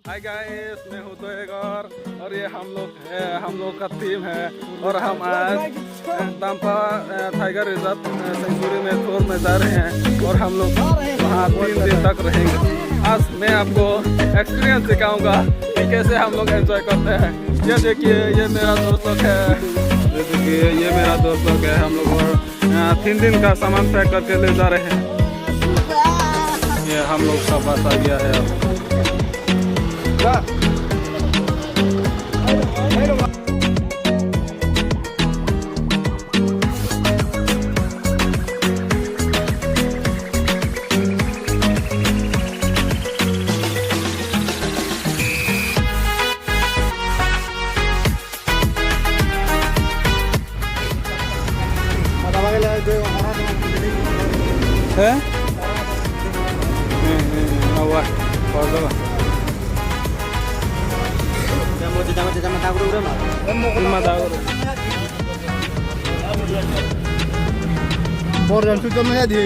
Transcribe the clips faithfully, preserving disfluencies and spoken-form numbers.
Hi guys, मैं हूँ तोयगर और ये हम लोग, ए, हम लोग का टीम है और हम आज, ए, दाम्पा, ए, टाइगर रिजर्व, ए, सेंचुरी में टूर में जा रहे हैं और हम लोग वहाँ तीन दिन तक रहेंगे। आज मैं आपको एक्सपीरियंस दिखाऊंगा कि कैसे हम लोग एंजॉय करते हैं। ये देखिए, ये मेरा दोस्त लोग है। ये देखिए, ये मेरा दोस्त लोग है। हम लोग और, अ, तीन दिन का सामान पैक करके ले जा रहे हैं। ये हम लोग का बस आ गया है अब। He? He, he, he, awa, awa, awa. Ima da ugure. Borjan sujon na di.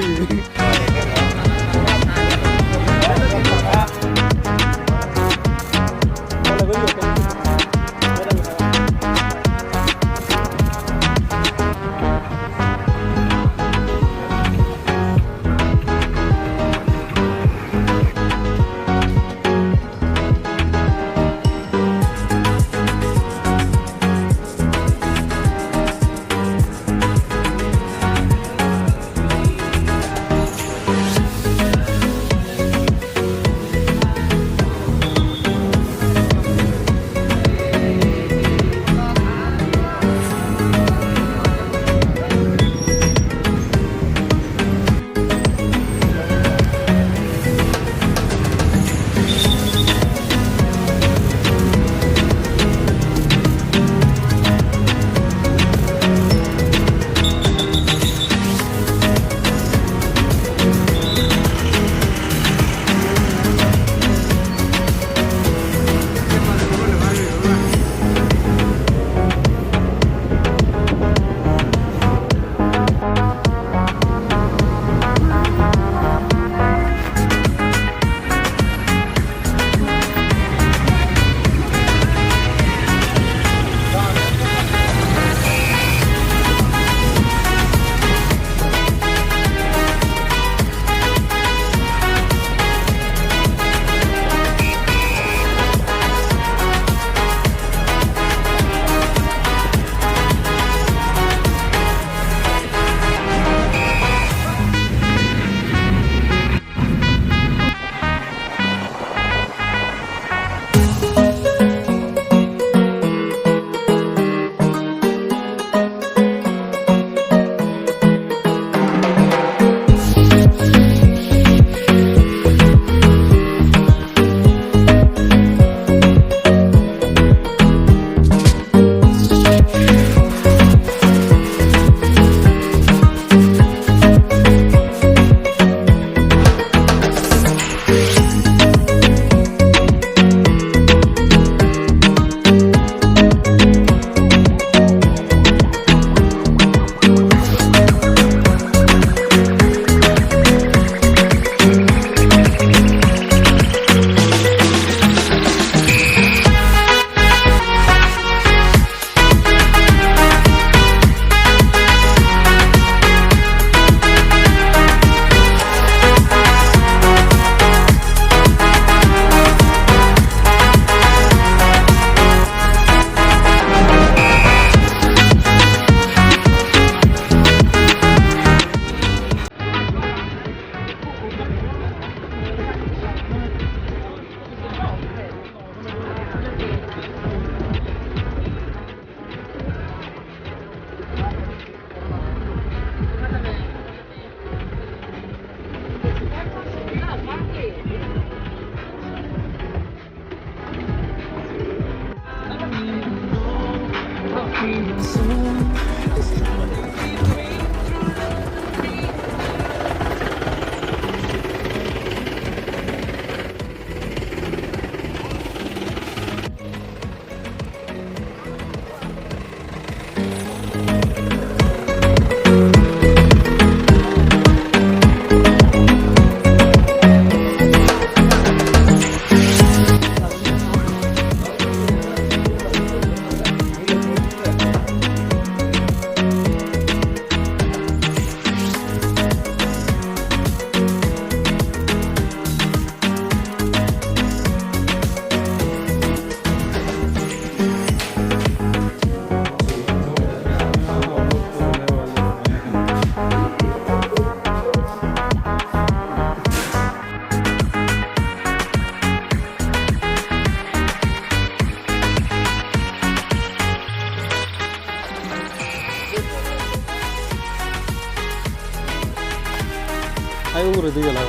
Di gela.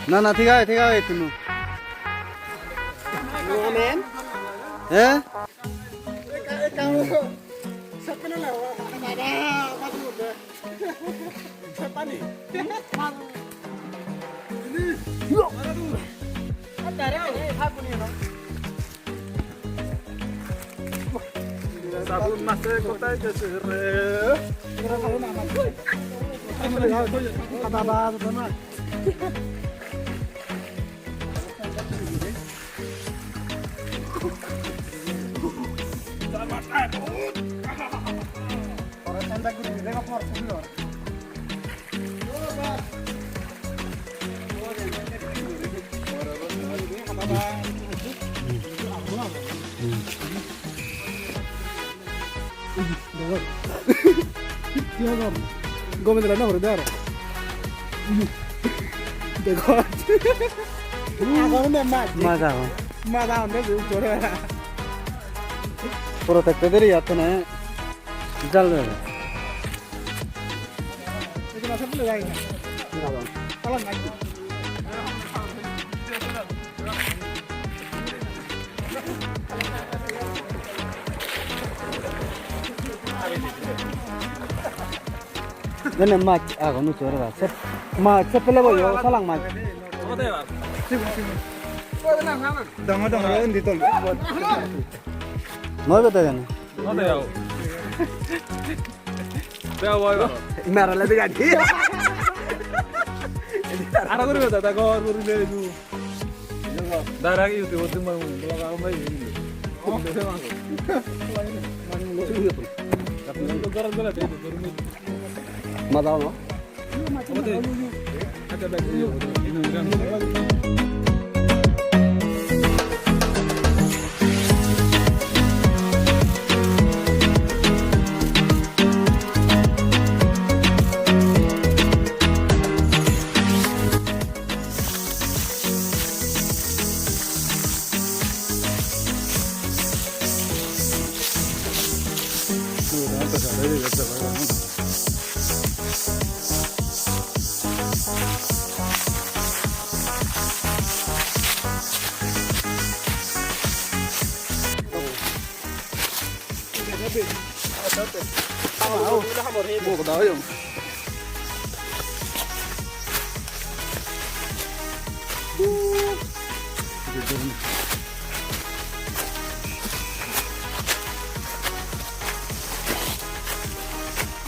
Na, na, thik age, thik age, ittun. Eh? Sabun mase kotai gese re? Gome dela na hore de aro. Dego. Agon ne maj. Maj agon. Maj agon de ujore. Protected area tene jal de. Dene maj agon ucche ore ba. Sep-, maj seppele boyo salang maj. Dangor dangor undi tol. Noi bete jani. Ode aw. Be aw aw. Mara le diga di. Ara guri beta ta gor guri le du. Dara ki YouTube tu mang mang la ka mai. Mada no?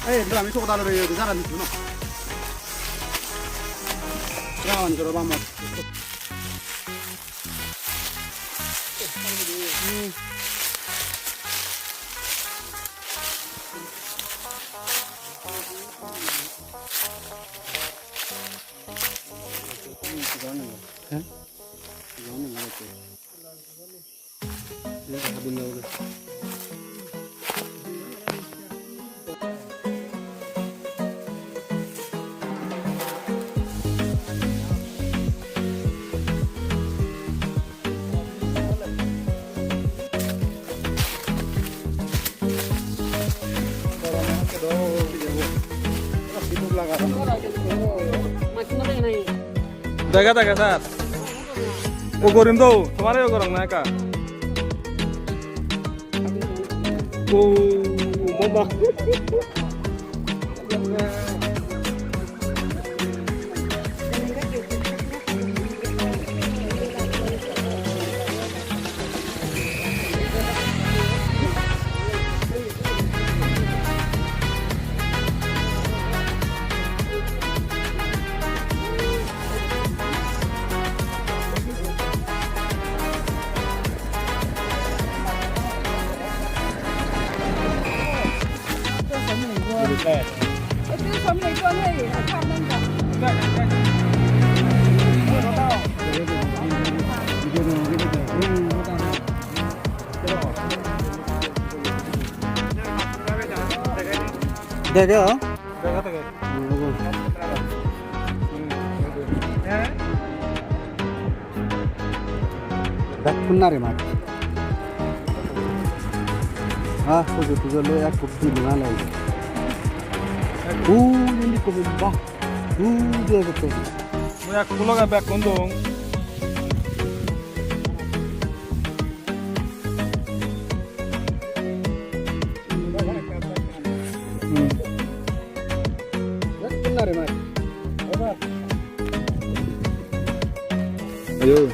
Eh, bro, ami to dalo re, jara ni no. Rawan joro bamot. Dega, dega, sir. O gorim do, tomare o gorong na eka. O, baba. Dege, o? Dege, dege. Kunna re mach. Ah, pujo pujo loi ekko bil na lai. Undi ekko bil ba. Undi ekko bil. Mui ekko loge bekkun dong. Hmm. Kunna re mach. Ayo.